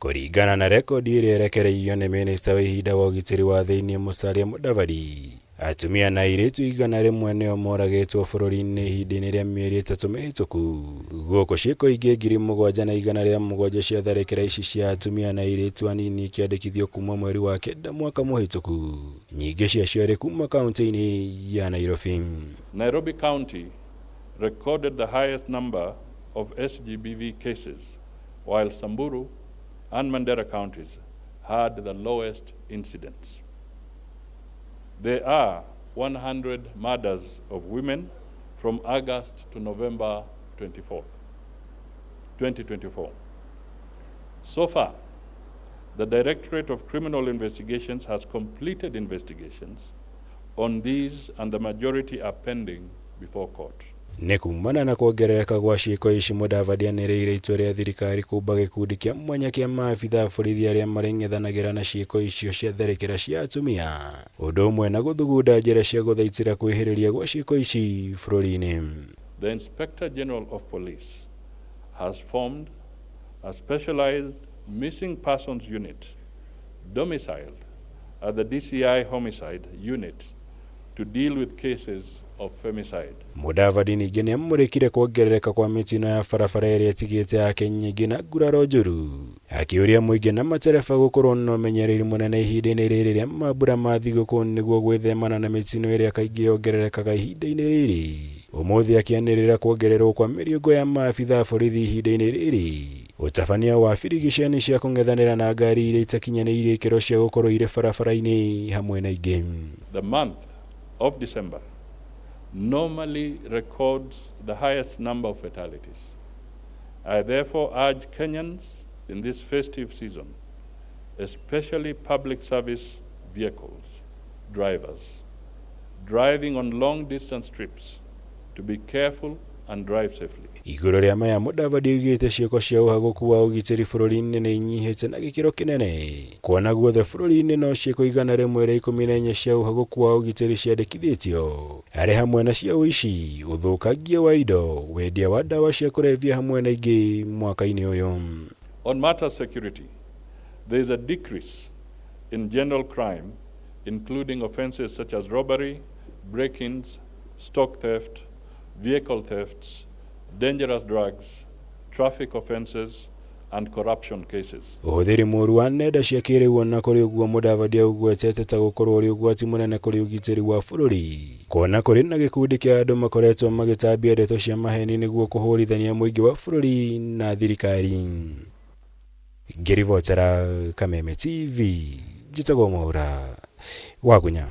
Kũringana na rekondi ĩrĩa ĩrekereirio nĩ mĩnĩsta wa ihinda wa ũgitĩri wa thĩinĩ Musalia Mudavadi, atumia na airĩtu 100 nĩo moragĩtwo bũrũri-inĩ ihinda-inĩ rĩa mĩeri 3 mĩhĩtũku, gũkũ ciĩko ingĩ 7107 cia tharĩkĩra ici cia atumia na airĩtu anini ikĩandĩkithio kuma mweri wa 9 mwaka mũhĩtũku, nyingĩ ciacio arĩ kuma kaunti-inĩ ya Nairobi. Nairobi County recorded the highest number of SGBV cases, while Samburu and Mandera counties had the lowest incidence. There are 100 murders of women from August to November 24th, 2024. So far, the Directorate of Criminal Investigations has completed investigations on these, and the majority are pending before court. Nĩ kumana na kuongerereka gwa ciĩko ici, Mudavadi anĩrĩire itua rĩa thirikari kũmba gĩkundi kĩa mwanya kĩa maabitha a borithi arĩa marĩng'ethanagĩra na ciĩko icio cia tharĩkĩra cia atumia, ũndũ ũmwe na gũthugunda njĩra cia gũthaitĩra kwĩhĩrĩria gwa ciĩko ici bũrũri-inĩ. The Inspector General of Police has formed a specialized missing persons unit domiciled at the DCI Homicide Unit to deal with cases of femicide. Mudavadi ningĩ nĩamũrĩkire kuongerereka kwa mĩtino ya barabara ĩrĩa ĩtigĩte Akenya aingĩ na nguraro njũru, akĩũria mũingĩ na matereba gũkorwo na ũmenyereri mũnene ihinda-inĩ rĩrĩ rĩa mambura ma thigũkũ nĩguo gwĩthemana na mĩtino ĩrĩa kaingĩ yongererekaga ihinda-inĩ rĩrĩ. Ũmũthĩ akĩanĩrĩra kuongererwo kwa mĩriũngũ ya maabitha a borithi ihinda-inĩ rĩrĩ, ũtabania wa birigiceni cia kũng'ethanĩra na ngari iria itakinyanĩirie ikĩro cia gũkorwo irĩ barabara-inĩ hamwe na ingĩ. The month of December normally records the highest number of fatalities. I therefore urge Kenyans in this festive season, especially public service vehicles drivers driving on long distance trips, to be careful and drive safely. Igũrũ rĩa maya, Mudavadi oigĩte ciĩko cia ũhagũku wa ũgitĩri bũrũri-inĩ nĩ inyihĩte na gĩkĩro kĩnene, kuona guothe bũrũri-inĩ no ciĩko 114 cia ũhagũku wa ũgitĩri ciandĩkithĩtio, arĩ hamwe na cia ũici, ũthũkangia wa indo, wendia wa ndawa cia kũrebia hamwe na ingĩ mwaka-inĩ ũyũ. On matters security, there is a decrease in general crime, including offenses such as robbery, break-ins, stock theft, vehicle thefts, dangerous drugs, traffic offenses, and corruption cases. Ũhũthĩri mũru wa nenda cia kĩrĩu ona kũrĩ ũguo, Mudavadi aũgwetete ta gũkorwo ũrĩ ũgwati mũnene kũrĩ ũgitĩri wa bũrũri, kuona kũrĩ na gĩkundi kĩa andũ makoretwo magĩtambia ndeto cia maheni nĩguo kũhũrithania mũingĩ wa bũrũri na thirikari. Ngĩribotera Kameme TV, njĩtagwo Mwaura Wagunya.